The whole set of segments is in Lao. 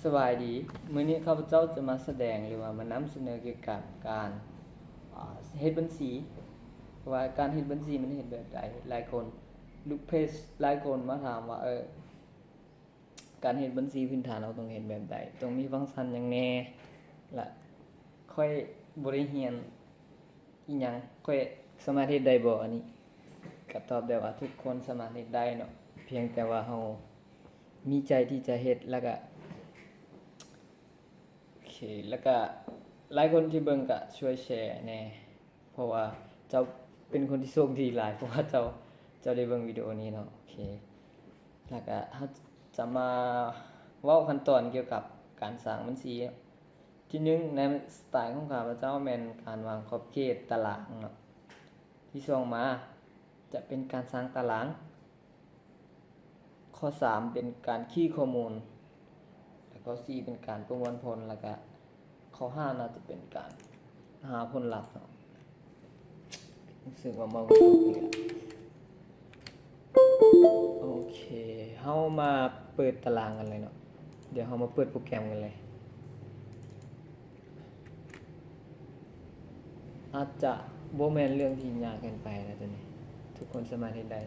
ສະບາຍດີ, ມື້ນີ້ຂ້າພະເຈົ້າຈະມາສະແດງ ຫຼືວ່າມານຳສະເໜີກ່ຽວກັບການ ອາ ເຮັດບັນຊີ ວ່າການເຮັດບັນຊີມັນເຮັດແບບໃດ. ຫຼາຍຄົນ ລູກເພຈຫຼາຍຄົນມາຖາມວ່າ ເອີ ການເຮັດບັນຊີພື້ນຖານເຮົາຕ້ອງເຮັດແບບໃດ, ຕ້ອງມີຟັງຊັນຫຍັງແດ່ ລະຂ້ອຍບໍ່ໄດ້ຮຽນ ອີ່ຫຍັງ ຂ້ອຍສາມາດເຮັດໄດ້ບໍ່? ອັນນີ້ກະຕອບໄດ້ວ່າທຸກຄົນສາມາດເຮັດໄດ້ເນາະ, ພຽງແຕ່ວ່າເຮົາມີໃຈທີ່ຈະເຮັດ ລະກະ ໂອເຄ ລະກະຫຼາຍຄົນທີ່ເບິ່ງກະຊ່ວຍແຊແດ່ ເພາະວ່າເຈົ້າເປັນຄົນທີ່ໂຊກດີຫຼາຍ ເພາະວ່າເຈົ້າ ເຈົ້າໄດ້ເບິ່ງວິດີໂອນີ້ເນາະ. ໂອເຄ ລະກະເຮົາຈະມາເວົ້າຂັ້ນຕອນກ່ຽວກັບການສ້າງບັນຊີ. ທີໜຶ່ງ ໃນສະໄຕຂອງຂ້າພະເຈົ້າແມ່ນການວາງຂອບເຂດຕາລາງເນາະ, ທີສອງມາຈະເປັນການສ້າງຕາລາງ, ຂໍ້ສາມເປັນການຄີຂໍ້ມູນ ແລະ ຂໍ້ສີ່ເປັນການປະມວນຜົນ ແລະກະ ຂໍ້ຫ້າໜ້າຈະເປັນການຫາຜົນລັບເນາະ. ຮູ້ສຶກວ່າເມົາກະຕຸກອີກແລ້ວ. ໂອເຄ ເຮົາມາເປີດຕາລາງກັນເລີຍເນາະ. ດຽວເຮົາມາເປີດໂປຣແກຣມກັນເລີຍ. ອາດຈະບໍ່ແມ່ນເລື່ອງທີ່ຍາກເກີນໄປນະ ໂຕນີ້ ທຸກຄົນສາມາດເຮັດໄດ້.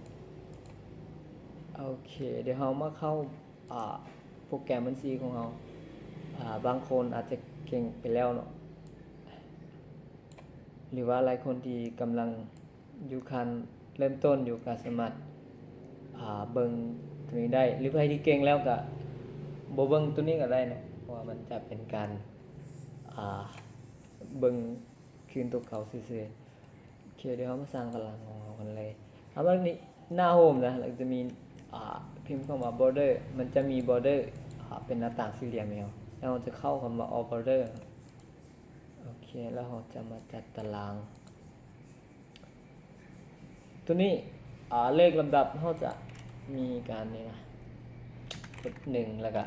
ໂອເຄ ດຽວເຮົາມາເຂົ້າ ອາ ໂປຣແກຣມບັນຊີຂອງເຮົາ. ອາ ບາງຄົນອາດຈະເກັ່ງໄປແລ້ວເນາະ ຫຼືວ່າຫຼາຍຄົນທີ່ກຳລັງຢູ່ຂັ້ນເລີ່ມຕົ້ນຢູ່ ກະສາມາດ ອາ ເບິ່ງໂຕນີ້ໄດ້ ຫຼືໃຜທີ່ເກັ່ງແລ້ວກະບໍ່ເບິ່ງໂຕນີ້ກະໄດ້ເນາະ ເພາະວ່າມັນຈະເປັນການ ອາ ເບິ່ງຄືນໂຕເກົ່າຊື່ໆ. ໂອເຄ ດຽວເຮົາມາສ້າງຕາລາງຂອງເຮົາກັນເລີຍ. ເຮົາມານີ້ ໜ້າໂຮມນະ ແລ້ວຈະມີ ອາ ພິມຄຳວ່າ Border ມັນຈະມີ Border ອາ ເປັນໜ້າຕ່າງສີ່ຫຼ່ຽມໃຫ້ເຮົາ ແລ້ວເຮົາຈະເຂົ້າຄຳວ່າ All Border. ໂອເຄ ແລ້ວເຮົາຈະມາຈັດຕາລາງ ໂຕນີ້ ອາ ເລກລຳດັບເຮົາຈະມີການນີ້ນະ ກົດໜຶ່ງ ແລ້ວກະ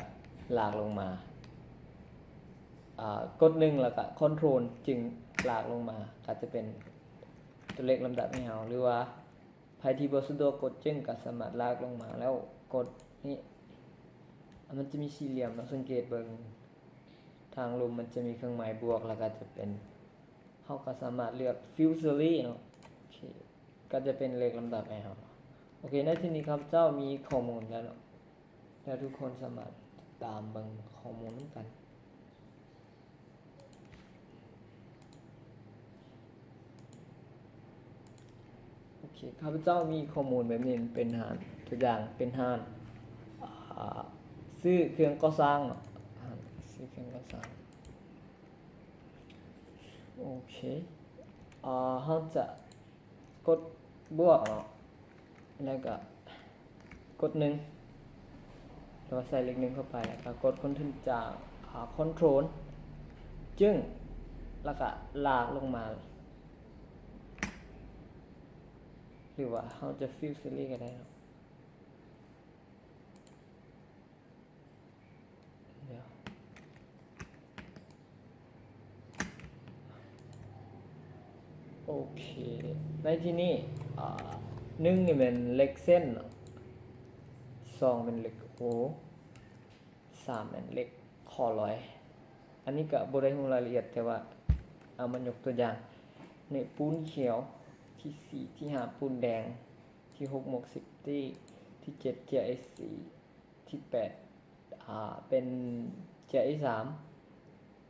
ລາກລົງມາ ອາ ກົດໜຶ່ງ ແລ້ວກະ Control ຈຶ່ງລາກລົງມາ ກະຈະເປັນຕົວເລກລຳດັບໃຫ້ເຮົາ ຫຼືວ່າໃຜທີ່ບໍ່ສະດວກກົດຈຶ່ງກະສາມາດລາກລົງມາ ແລ້ວກົດນີ້ ມັນຈະມີສີ່ຫຼ່ຽມເນາະ ສັງເກດເບິ່ງ ທາງລຸ່ມມັນຈະມີເຄື່ອງໝາຍບວກ ແລ້ວກະຈະເປັນ ເຮົາກະສາມາດເລືອກ Full Series ເນາະ. ໂອເຄ ກະຈະເປັນເລກລຳດັບໃຫ້ເຮົາ. ໂອເຄ ໃນທີ່ນີ້ຂ້າພະເຈົ້າມີຂໍ້ມູນແລ້ວເນາະ ແລ້ວທຸກຄົນສາມາດຕິດຕາມເບິ່ງຂໍ້ມູນນຳກັນ. ໂອເຄ ຂ້າພະເຈົ້າມີຂໍ້ມູນແບບນີ້ ເປັນຮ້ານ ຕົວຢ່າງເປັນຮ້ານ ອາ ຊື້ເຄື່ອງກໍ່ສ້າງເນາະ ຮ້ານຊື້ເຄື່ອງກໍ່ສ້າງ. ໂອເຄ ອາ ເຮົາຈະກົດບວກເນາະ ແລ້ວກະກົດໜຶ່ງ ຫຼືວ່າໃສ່ເລກໜຶ່ງເຂົ້າໄປ ແລ້ວກະກົດ Control ຈາກ ອາ Control ຈຶ່ງ ແລ້ວກະລາກລົງມາ ຫຼືວ່າເຮົາຈະ Full Series ກະໄດ້ເນາະ. ໂອເຄ ໃນທີ່ນີ້ ອາ ໜຶ່ງນີ້ແມ່ນເລກເສັ້ນເນາະ ສອງແມ່ນເລກໂອ ສາມແມ່ນເລກຂໍ້ລອຍ. ອັນນີ້ກະບໍ່ໄດ້ຮູ້ລາຍລະອຽດ ແຕ່ວ່າເອົາມາຍົກຕົວຢ່າງ ນີ້ ປູນຂຽວ ທີສີ່ ທີຫ້າ ປູນແດງ ທີຫົກ ໝວກເຊບຕີ້ ທີເຈັດ ເຈ້ຍໄອຊີ ທີແປດ ອາ ເປັນເຈ້ຍໄອສາມ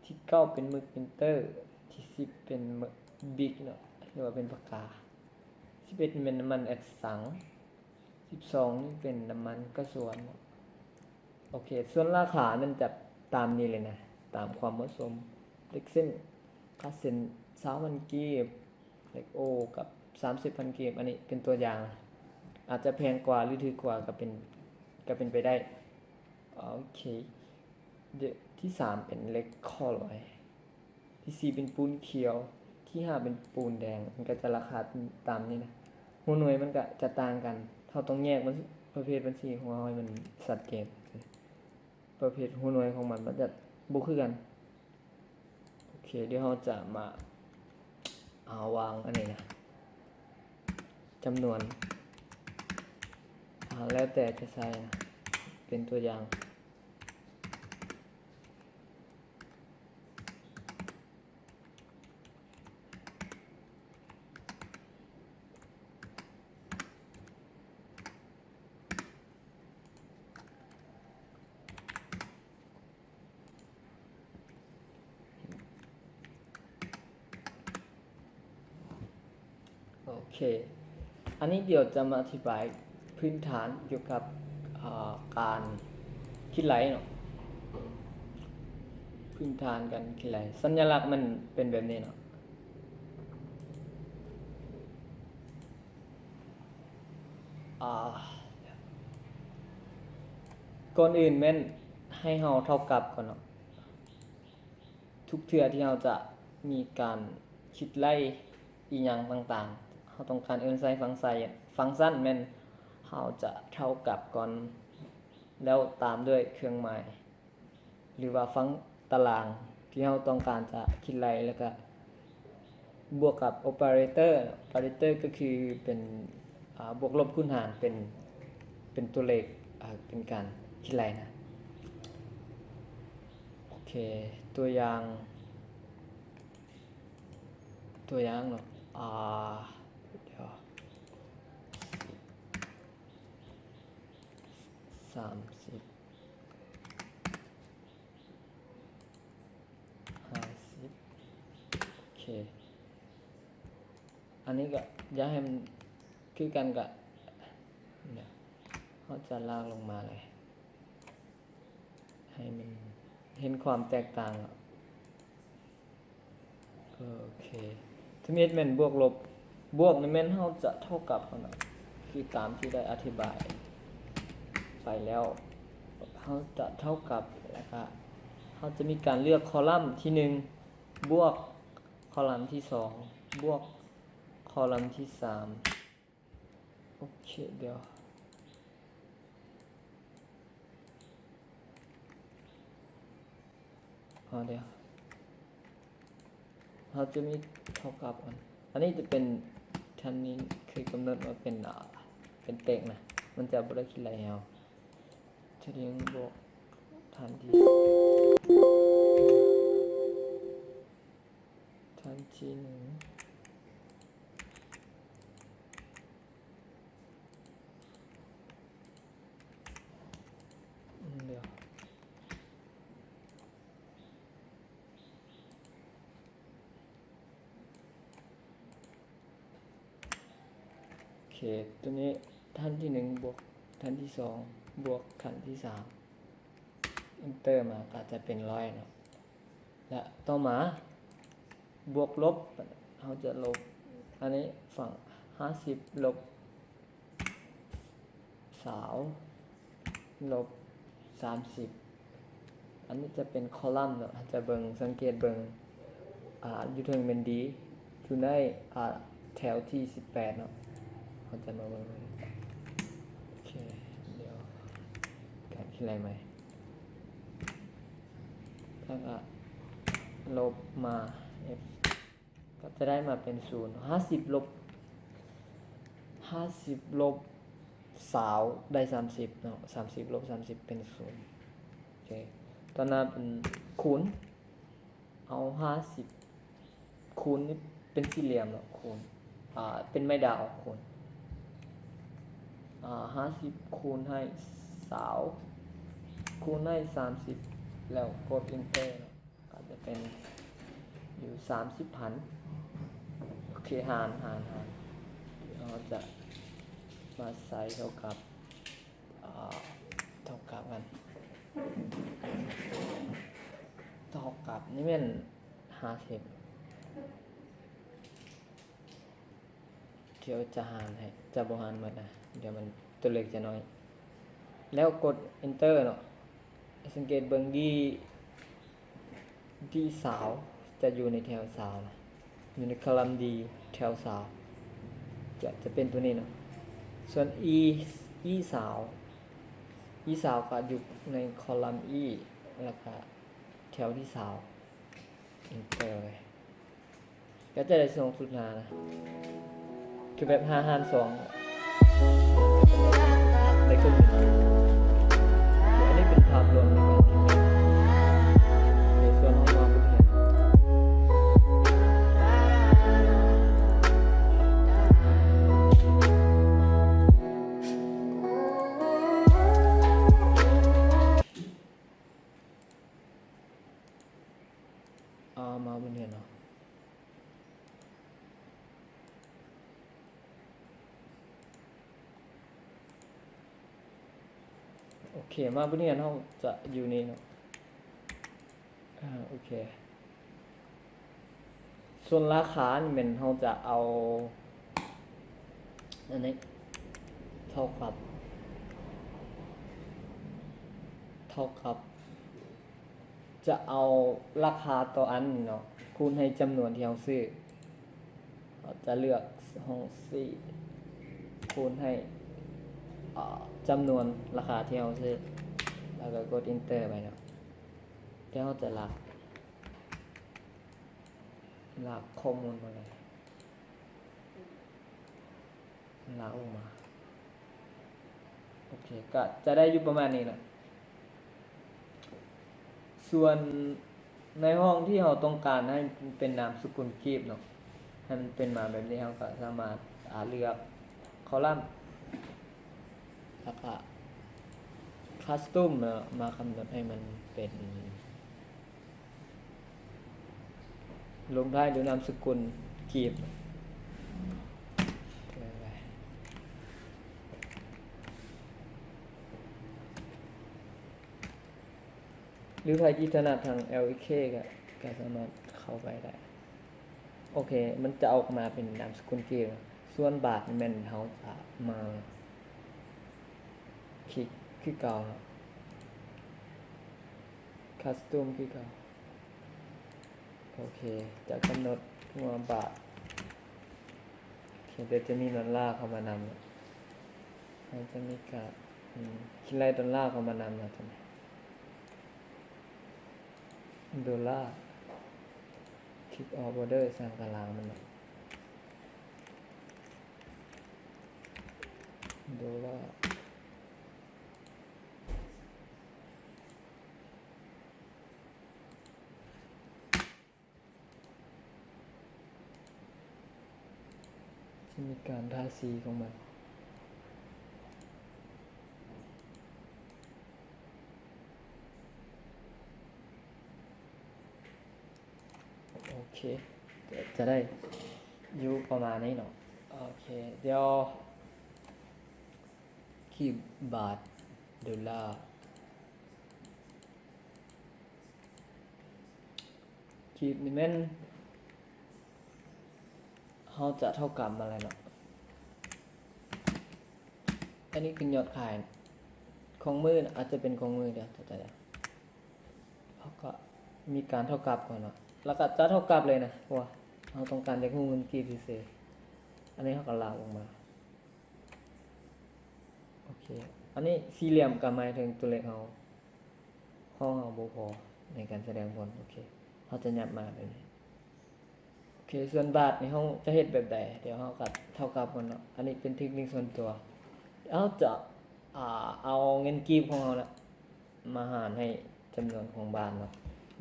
ທີເກົ້າ ເປັນໝຶກ Printer ທີສິບ ເປັນໝຶກ ບິກເນາະ ຫຼືວ່າເປັນປາກກາ ສິບເອັດ ແມ່ນນ້ຳມັນແອັດສັງ ສິບສອງ ນີ້ເປັນນ້ຳມັນກະຊວນເນາະ. ໂອເຄ ສ່ວນລາຄານັ້ນຈະຕາມນີ້ເລີຍນະ ຕາມຄວາມເໝາະສົມ ເລກເສັ້ນ ຄ່າເສັ້ນ ຊາວພັນກີບ ເລກໂອ ກັບ ສາມສິບພັນກີບ ອັນນີ້ເປັນຕົວຢ່າງ ອາດຈະແພງກວ່າ ຫຼືຖືກກວ່າກະເປັນ ກະເປັນໄປໄດ້. ໂອເຄ ທີສາມເປັນເລກຂໍ້ລອຍ ທີສີ່ເປັນປູນຂຽວ ທີຫ້າເປັນປູນແດງ ມັນກະຈະລາຄາຕາມນີ້ນະ ຫົວໜ່ວຍມັນກະຈະຕ່າງກັນ ເຮົາຕ້ອງແຍກມັນ ປະເພດບັນຊີຂອງເຮົາໃຫ້ມັນຊັດເຈນ ປະເພດຫົວໜ່ວຍຂອງມັນ ມັນຈະບໍ່ຄືກັນ. ໂອເຄ ດຽວເຮົາຈະມາ ອາ ວາງອັນນີ້ນະ ຈຳນວນ ອາ ແລ້ວແຕ່ຈະໃສ່ນະ ເປັນຕົວຢ່າງ ໂອເຄ ອັນນີ້ດຽວຈະມາອະທິບາຍພື້ນຖານກ່ຽວກັບ ອາ ການຄິດໄລ່ເນາະ, ພື້ນຖານການຄິດໄລ່. ສັນຍະລັກມັນເປັນແບບນີ້ເນາະ. ອາ ກ່ອນອື່ນແມ່ນໃຫ້ເຮົາເທົ່າກັບກ່ອນເນາະ. ທຸກເທື່ອທີ່ເຮົາຈະມີການຄິດໄລ່ອີ່ຫຍັງຕ່າງໆ, ເຮົາຕ້ອງການເອີ້ນໃຊ້ຟັງໄຊ ຟັງຊັນແມ່ນເຮົາຈະເທົ່າກັບກ່ອນ ແລ້ວຕາມດ້ວຍເຄື່ອງໝາຍ ຫຼືວ່າຟັງຕາລາງທີ່ເຮົາຕ້ອງການຈະຄິດໄລ່ ແລ້ວກະບວກກັບ operator. Operator ກໍຄືເປັນ ອາ ບວກລົບຄູນຫານ ເປັນ ເປັນຕົວເລກ ອາ ເປັນການຄິດໄລ່ນະ. ໂອເຄ ຕົວຢ່າງ ຕົວຢ່າງເນາະ ອາ ດຽວ ສາມສິບ ຫ້າສິບ ໂອເຄ ອັນນີ້ກໍຢາກໃຫ້ມັນຄືກັນ ກໍ ດຽວ ເຮົາຈະລາກລົງມາເລີຍ ໃຫ້ມັນເຫັນຄວາມແຕກຕ່າງ. ໂອເຄ ທຳອິດແມ່ນບວກລົບ, ບວກນີ້ແມ່ນເຮົາຈະເທົ່າກັບຫັ້ນນະ ຄືຕາມທີ່ໄດ້ອະທິບາຍໄປແລ້ວ ເຮົາຈະເທົ່າກັບ ແລ້ວກະເຮົາຈະມີການເລືອກຄໍລັມທີໜຶ່ງ ບວກຄໍລັມທີສອງ ບວກຄໍລັມທີສາມ. ໂອເຄ ດຽວ ເຮົາ ດຽວ ເຮົາຈະມີເທົ່າກັບ ອັນ ອັນນີ້ຈະເປັນ ທ່ານນີ້ເຄີຍກຳນົດມາເປັນ ອາ ເປັນເຕັກນະ ມັນຈະບໍ່ໄດ້ຄິດໄລ່ໃຫ້ເຮົາ. ທະແນນບວກ ທ່ານທີ ທ່ານທີໜຶ່ງ ດຽວ ໂອເຄ ຕົວນີ້ ທ່ານທີໜຶ່ງ ບວກ ທ່ານທີສອງ ບວກ ທ່ານທີສາມ Enter ມາກໍຈະເປັນຮ້ອຍເນາະ ແລະ ຕໍ່ມາ ບວກລົບ ເຮົາຈະລົບ ອັນນີ້ຝັ່ງ ຫ້າສິບລົບ ຊາວ ລົບ ສາມສິບ ອັນນີ້ຈະເປັນຄໍລັມເນາະ ເຮົາຈະເບິ່ງ ສັງເກດເບິ່ງ ອາ ຢູ່ເທິງແມ່ນດີ ຢູ່ໃນ ອາ ແຖວທີສິບແປດເນາະ ເຮົາຈະມາເບິ່ງ ໂອເຄ ດຽວ ການຄິດໄລ່ໃໝ່ ແລ້ວກໍລົບມາ F ກໍຈະໄດ້ມາເປັນສູນ ຫ້າສິບລົບ ຫ້າສິບລົບ ຊາວ ໄດ້ສາມສິບເນາະ ສາມສິບລົບສາມສິບເປັນສູນ ໂອເຄ ຕໍ່ໜ້າເປັນຄູນ ເອົາຫ້າສິບຄູນ ເປັນສີ່ຫຼ່ຽມເນາະ ຄູນ ອາ ເປັນໄມ້ດາວ ຄູນ ອາ ຫ້າສິບຄູນໃຫ້ຊາວ ຄູນໃຫ້ສາມສິບ ແລ້ວກົດ Enter ເນາະ ກໍຈະເປັນຢູ່ສາມສິບພັນ ໂອເຄ ຫານ ຫານ ຫານ ເຮົາຈະມາໃສ່ເທົ່າກັບ ອາ ເທົ່າກັບກັນ ເທົ່າກັບນີ້ແມ່ນຫ້າສິບ ດຽວຈະຫານໃຫ້ ຈະບໍ່ຫານໝົດນະ ດຽວມັນ ຕົວເລກຈະນ້ອຍ ແລ້ວກົດ Enter ເນາະ ສັງເກດເບິ່ງດີ ດີຊາວ ຈະຢູ່ໃນແຖວຊາວນະ ຢູ່ໃນຄໍລັມດີ ແຖວຊາວ ຈະ ຈະເປັນຕົວນີ້ເນາະ ສ່ວນ E E ຊາວ E ຊາວ ກໍຢູ່ໃນຄໍລັມ E ແລ້ວກໍແຖວທີຊາວ Enter ເລີຍ ກໍຈະໄດ້ສອງຈຸດຫ້ານະ ຄືແບບຫ້າຫານສອງ ໄດ້ເຄິ່ງໜຶ່ງ. ອັນນີ້ເປັນພາບລວມໃນການເຮັດວຽກ ໃນສ່ວນຂອງວ່າບົດຮຽນ ອາ ມາບົດຮຽນເນາະ. ເຄ ມາບົດຮຽນເຮົາຈະຢູ່ນີ້ເນາະ. ອາ ໂອເຄ ສ່ວນລາຄານີ້ແມ່ນເຮົາຈະເອົາອັນນີ້ເທົ່າກັບ ເທົ່າກັບ ຈະເອົາລາຄາຕໍ່ອັນເນາະ ຄູນໃຫ້ຈຳນວນທີ່ເຮົາຊື້. ເຮົາຈະເລືອກຫ້ອງສີ່ ຄູນໃຫ້ ເອີ ຈຳນວນລາຄາທີ່ເຮົາຊື້ ແລ້ວກໍກົດ Enter ໄປເນາະ. ແລ້ວເຮົາຈະລາກ ລາກຂໍ້ມູນມາເລີຍ. ລາກອອກມາ. ໂອເຄ ກະຈະໄດ້ຢູ່ປະມານນີ້ລະ. ສ່ວນໃນຫ້ອງທີ່ເຮົາຕ້ອງການໃຫ້ເປັນນາມສະກຸນກີບເນາະ ໃຫ້ມັນເປັນມາແບບນີ້ ເຮົາກະສາມາດ ອາ ເລືອກຄໍລັມ ແລ້ວກະ Custom ເນາະ ມາກຳນົດໃຫ້ມັນເປັນ ລົງທ້າຍດ້ວຍນາມສະກຸນກີບ ຫຼືໃຜທີ່ຖະໜັດທາງ LEK ກະ ກະສາມາດເຂົ້າໄປໄດ້. ໂອເຄ ມັນຈະອອກມາເປັນນາມສະກຸນກີບ. ສ່ວນບາດນີ້ແມ່ນເຮົາຈະມາຄລິກຄືເກົ່າເນາະ Custom ຄືເກົ່າ. ໂອເຄ ຈະກຳນົດຫົວບາດ. ໂອເຄ ດຽວຈະມີດອນລາເຂົ້າມານຳ. ເຮົາຈະມີການ ອືມ ຄິດໄລ່ດອນລາເຂົ້າມານຳເນາະ ໂດລາ ຄລິກອອກບອເດີ ສ້າງຕາລາງມັນເນາະ ໂດລາ. ຈະມີການທາສີຂອງມັນ. ໂອເຄ ຈະໄດ້ຢູ່ປະມານນີ້ເນາະ. ໂອເຄ ດຽວ ກີບ ບາດ ໂດລາ. ກີບນີ້ແມ່ນເຮົາຈະເທົ່າກັບມາແລ້ວເນາະ. ອັນນີ້ຄືຍອດຂາຍຂອງມື້ ອາດຈະເປັນຂອງມື້ດຽວ ເຮົາກະມີການເທົ່າກັບກ່ອນເນາະ ແລ້ວກະຈະເທົ່າກັບເລີຍນະ ເພາະວ່າເຮົາຕ້ອງການຢາກຮູ້ເງິນກີບຊື່ໆ. ອັນນີ້ເຮົາກະລາກອອກມາ. ໂອເຄ ອັນນີ້ສີ່ຫຼ່ຽມກະໝາຍເຖິງຕົວເລກເຮົາ ຫ້ອງເຮົາບໍ່ພໍໃນການສະແດງຜົນ. ໂອເຄ ເຮົາຈະຫຍັບມາແບບນີ້. ໂອເຄ ສ່ວນບາດນີ້ເຮົາຈະເຮັດແບບໃດ? ດຽວເຮົາກະເທົ່າກັບກັນເນາະ. ອັນນີ້ເປັນເທັກນິກສ່ວນຕົວ. ເຮົາຈະ ອາ ເອົາເງິນກີບຂອງເຮົານະ ມາຫານໃຫ້ຈຳນວນຂອງບາດເນາະ.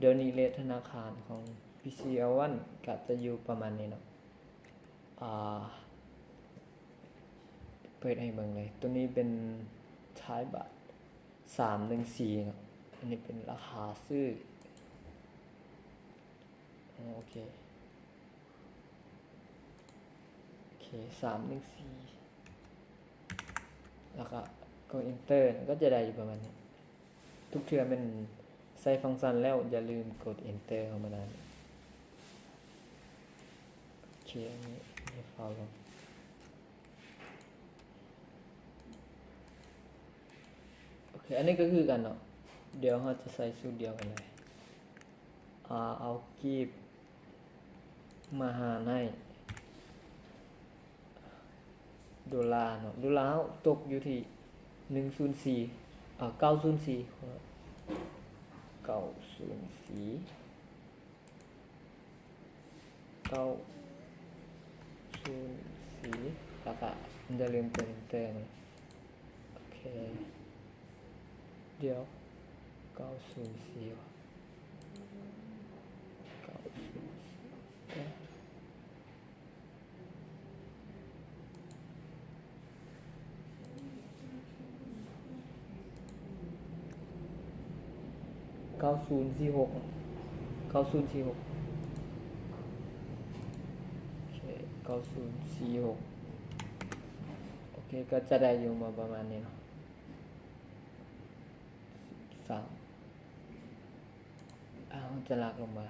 ດຽວນີ້ເລດທະນາຄານຂອງ BCL One ກະຈະຢູ່ປະມານນີ້ເນາະ. ອາ ເປີດໃຫ້ເບິ່ງເລີຍ. ໂຕນີ້ເປັນທ້າຍບາດ ສາມໜຶ່ງສີ່ເນາະ. ອັນນີ້ເປັນລາຄາຊື້. ໂອເຄ ໂອເຄ ສາມໜຶ່ງສີ່ ແລ້ວກະກົດ Enter ກະຈະໄດ້ຢູ່ປະມານນີ້. ທຸກເທື່ອແມ່ນໃສ່ຟັງຊັນແລ້ວ ຢ່າລືມກົດ Enter ເຂົ້າມານຳ. ໂອເຄ ອັນນີ້ Follow. ໂອເຄ ອັນນີ້ກະຄືກັນເນາະ. ດຽວເຮົາຈະໃສ່ສູດດຽວກັນເລີຍ. ອາ ເອົາກີບມາຫານໃຫ້ໂດລາເນາະ. ໂດລາເຮົາຕົກຢູ່ທີ່ໜຶ່ງສູນສີ່ ເອີ ເກົ້າສູນສີ່ ເກົ້າສູນສີ່ ເກົ້າສູນສີ່ ແລ້ວກະຢ່າລືມກົດ Enter ນະ. ໂອເຄ ດຽວ ເກົ້າສູນສີ່ ເກົ້າສູນສີ່ ເກົ້າ ເກົ້າສູນສີ່ຫົກ ເກົ້າສູນສີ່ຫົກ ໂອເຄ ເກົ້າສູນສີ່ຫົກ. ໂອເຄ ກະຈະໄດ້ຢູ່ມາປະມານນີ້ເນາະ. ສາມ ເຮົາຈະລາກລົງມາ.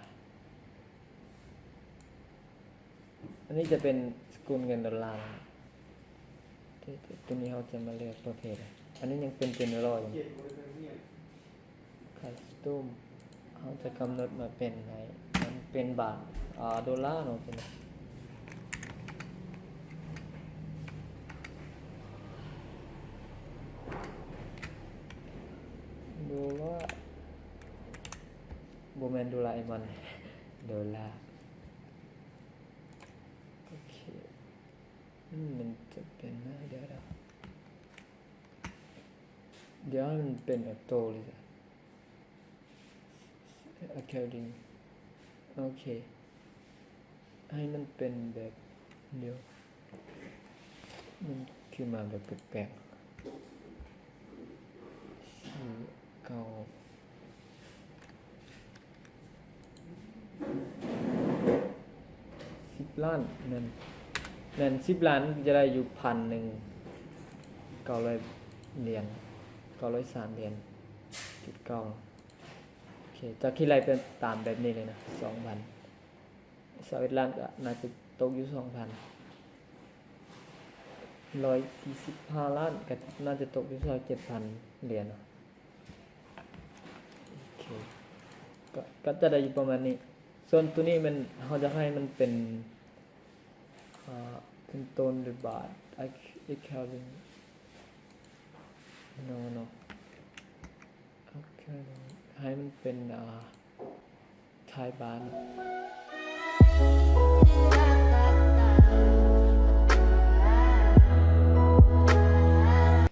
ອັນນີ້ຈະເປັນສະກຸນເງິນໂດລາ. ໂຕ ໂຕນີ້ເຮົາຈະມາເລືອກປະເພດ. ອັນນີ້ຍັງເປັນເຈເນີຣໍຢູ່. ຄັສຕອມ ເຮົາຈະກຳນົດມາເປັນໃຫ້ມັນເປັນບາດ ອາ ໂດລາເນາະ ໂຕນີ້ ໂດລາ ບໍ່ແມ່ນໂດລາເອມອນ ໂດລາ. ໂອເຄ ອືມ ມັນຈະເປັນ ດຽວ ດຽວ ດຽວໃຫ້ມັນເປັນອອໂຕ້ເລີຍ. According ໂອເຄ ໃຫ້ມັນເປັນແບບ ດຽວ ມັນຄືມາແບບແປກໆ ສີ່ ເກົ້າ ສິບລ້ານ ແມ່ນ ແມ່ນ ສິບລ້ານຈະໄດ້ຢູ່ພັນໜຶ່ງ ເກົ້າຮ້ອຍຫຼຽນ ເກົ້າຮ້ອຍສາມຫຼຽນຈຸດເກົ້າ. ໂອເຄ ຈະຄິດໄລ່ໄປຕາມແບບນີ້ເລີຍນະ ສອງພັນ ຊາວເອັດລ້ານກໍໜ້າຈະຕົກຢູ່ສອງພັນ ຮ້ອຍສີ່ສິບຫ້າລ້ານກໍໜ້າຈະຕົກຢູ່ຊາວເຈັດພັນຫຼຽນເນາະ. ໂອເຄ ກໍ ກໍຈະໄດ້ຢູ່ປະມານນີ້. ສ່ວນໂຕນີ້ແມ່ນເຮົາຢາກໃຫ້ມັນເປັນ ອາ ຂຶ້ນຕົ້ນດ້ວຍບາດ According no no According ໃຫ້ມັນເປັນ ອາ ທ້າຍບາດ.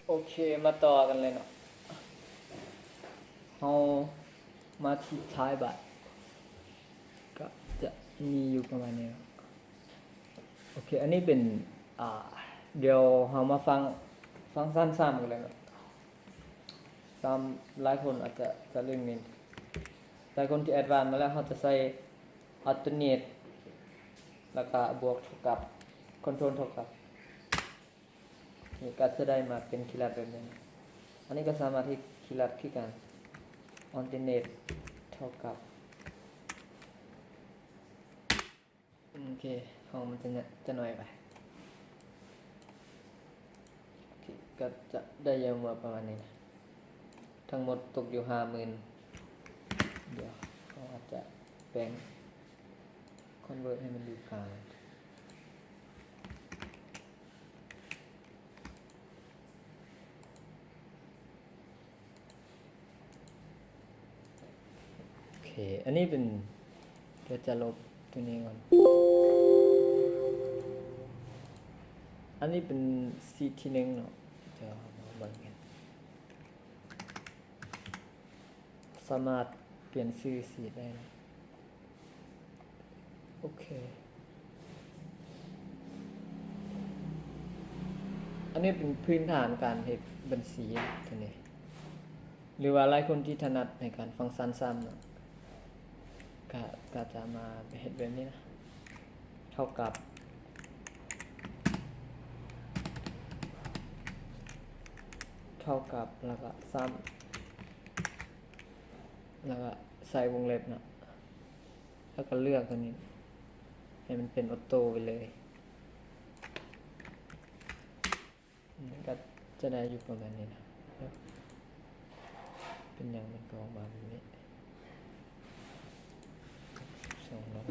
ໂອເຄ ມາຕໍ່ກັນເລີຍເນາະ. ເຮົາມາທີ່ທ້າຍບາດ ກໍຈະມີຢູ່ປະມານນີ້ເນາະ. ໂອເຄ ອັນນີ້ເປັນ ອາ ດຽວເຮົາມາຟັງຟັງຊັ້ນຊ້ຳກັນເລີຍເນາະ. ຊ້ຳ ຫຼາຍຄົນອາດຈະ ຈະເລັ່ງນີ້ ຫຼາຍຄົນທີ່ແອັດວານມາແລ້ວ ເຮົາຈະໃສ່ Alternate ແລ້ວກະບວກເທົ່າກັບ Control ເທົ່າກັບ ນີ້ກໍຈະໄດ້ມາເປັນຄີລັດແບບນີ້. ອັນນີ້ກໍສາມາດເຮັດຄີລັດຄືກັນ Alternate ເທົ່າກັບ ໂອເຄ ຫ້ອງມັນຈະ ຈະໜ້ອຍໄປ. ໂອເຄ ກໍຈະໄດ້ຢ່າງວ່າປະມານນີ້ນະ. ທັງໝົດຕົກຢູ່ຫ້າໝື່ນ. ດຽວເຮົາອາດຈະແປງ Convert ໃຫ້ມັນຢູ່ກາງ. ໂອເຄ ອັນນີ້ເປັນ ດຽວຈະລົບຕົວນີ້ກ່ອນ. ອັນນີ້ເປັນຊີດທີໜຶ່ງເນາະ. ດຽວເຮົາມາເບິ່ງກັນ. ສາມາດປ່ຽນຊື່ຊີດໄດ້ນະ. ໂອເຄ ອັນນີ້ເປັນພື້ນຖານການເຮັດບັນຊີຕົວນີ້ ຫຼືວ່າຫຼາຍຄົນທີ່ຖະໜັດໃນການຟັງຊັນຊ້ຳເນາະ ກະ ກະຈະມາເຮັດແບບນີ້ນະ. ເທົ່າກັບ ເທົ່າກັບ ແລ້ວກະຊ້ຳ ແລ້ວກະໃສ່ວົງເລັບເນາະ ແລ້ວກະເລືອກຕົວນີ້ ໃຫ້ມັນເປັນອອໂຕ້ໄປເລີຍ. ມັນກໍຈະໄດ້ຢູ່ປະມານນີ້ນະ. ເປັນຫຍັງມັນກໍອອກມາແບບນີ້. ສອງ ອໍ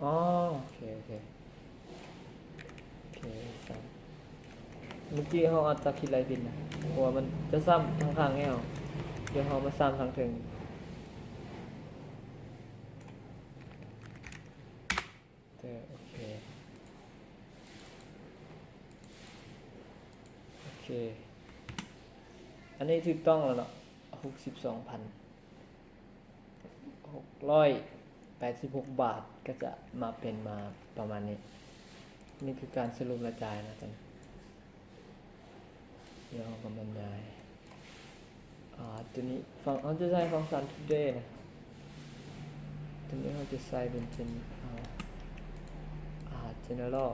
ໂອເຄ ໂອເຄ ໂອເຄ ຊ້ຳ. ເມື່ອກີ້ເຮົາອາດຈະຄິດໄລ່ຜິດນະ ເພາະວ່າມັນຈະຊ້ຳທາງຂ້າງແລ້ວ. ດຽວເຮົາມາຊ້ຳທາງເທິງ. ເອີ ໂອເຄ ໂອເຄ ອັນນີ້ຖືກຕ້ອງແລ້ວເນາະ. ຫົກສິບສອງພັນ ຫົກຮ້ອຍແປດສິບຫົກບາດ ກໍຈະມາເປັນມາປະມານນີ້. ນີ້ຄືການສະຫຼຸບລາຍຈ່າຍນະ. ຕອນນີ້ ດຽວເຮົາກໍບັນຍາຍ ອາ ຕົວນີ້ ຟັງ ເຮົາຈະໃຊ້ຟັງຊັນ Today ນະ. ຕົວນີ້ເຮົາຈະໃຊ້ເປັນ ເປັນ ອາ ອາ ເຈ General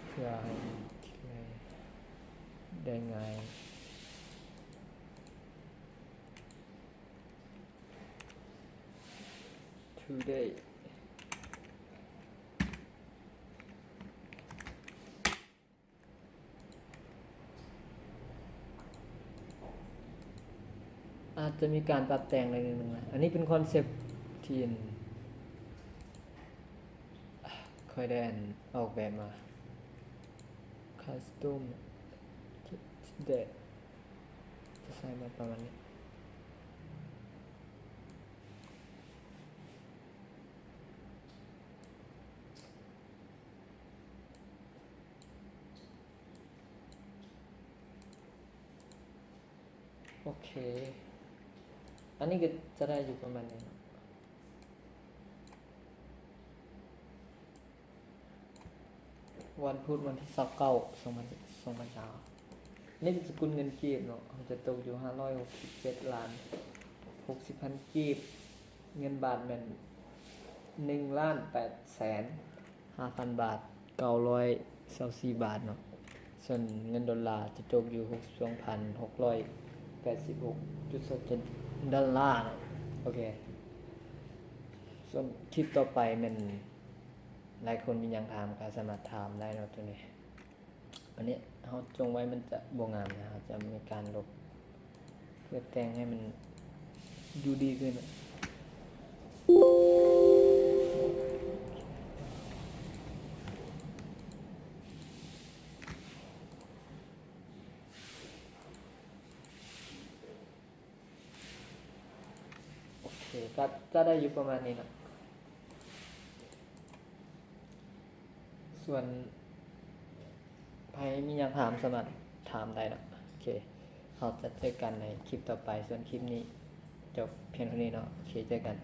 ເພື່ອໃຫ້ໄດ້ງ່າຍ Today ອາດຈະມີການປັບແຕ່ງໜ້ອຍໜຶ່ງນະ. ອັນນີ້ເປັນຄອນເຊັບທີ່ຂ້ອຍໄດ້ອັນອອກແບບມາ Custom Today ຈະໃສ່ມາປະມານນີ້. ໂອເຄ ອັນນີ້ກໍຈະໄດ້ຢູ່ປະມານນີ້ເນາະ. ວັນພຸດ ວັນທີຊາວເກົ້າ ສອງພັນ ສອງພັນຊາວ ນີ້ເປັນສະກຸນເງິນກີບເນາະ ເຮົາຈະຕົກຢູ່ຫ້າຮ້ອຍຫົກສິບເຈັດລ້ານຫົກສິບພັນກີບ. ເງິນບາດແມ່ນໜຶ່ງລ້ານແປດແສນຫ້າພັນບາດ ເກົ້າຮ້ອຍຊາວສີ່ບາດເນາະ. ສ່ວນເງິນໂດລາຈະຕົກຢູ່ຫົກສິບສອງພັນຫົກຮ້ອຍແປດສິບຫົກຈຸດສອງເຈັດໂດລາເນາະ. ໂອເຄ ສ່ວນຄລິບຕໍ່ໄປແມ່ນ ຫຼາຍຄົນມີຫຍັງຖາມກໍສາມາດຖາມໄດ້ເນາະ ຕົວນີ້. ອັນນີ້ເຮົາຈົ່ງໄວ້ມັນຈະບໍ່ງາມນະ ເຮົາຈະມີການລົບ ເພື່ອແຕ່ງໃຫ້ມັນດູດີຂຶ້ນ. ໂອເຄ ກໍຈະໄດ້ຢູ່ປະມານນີ້ເນາະ. ສ່ວນໃຜມີຫຍັງຖາມ ສາມາດຖາມໄດ້ເນາະ. ໂອເຄ ເຮົາຈະເຈີກັນໃນຄລິບຕໍ່ໄປ. ສ່ວນຄລິບນີ້ຈົບພຽງເທົ່ານີ້ເນາະ. ໂອເຄ ເຈີກັນ.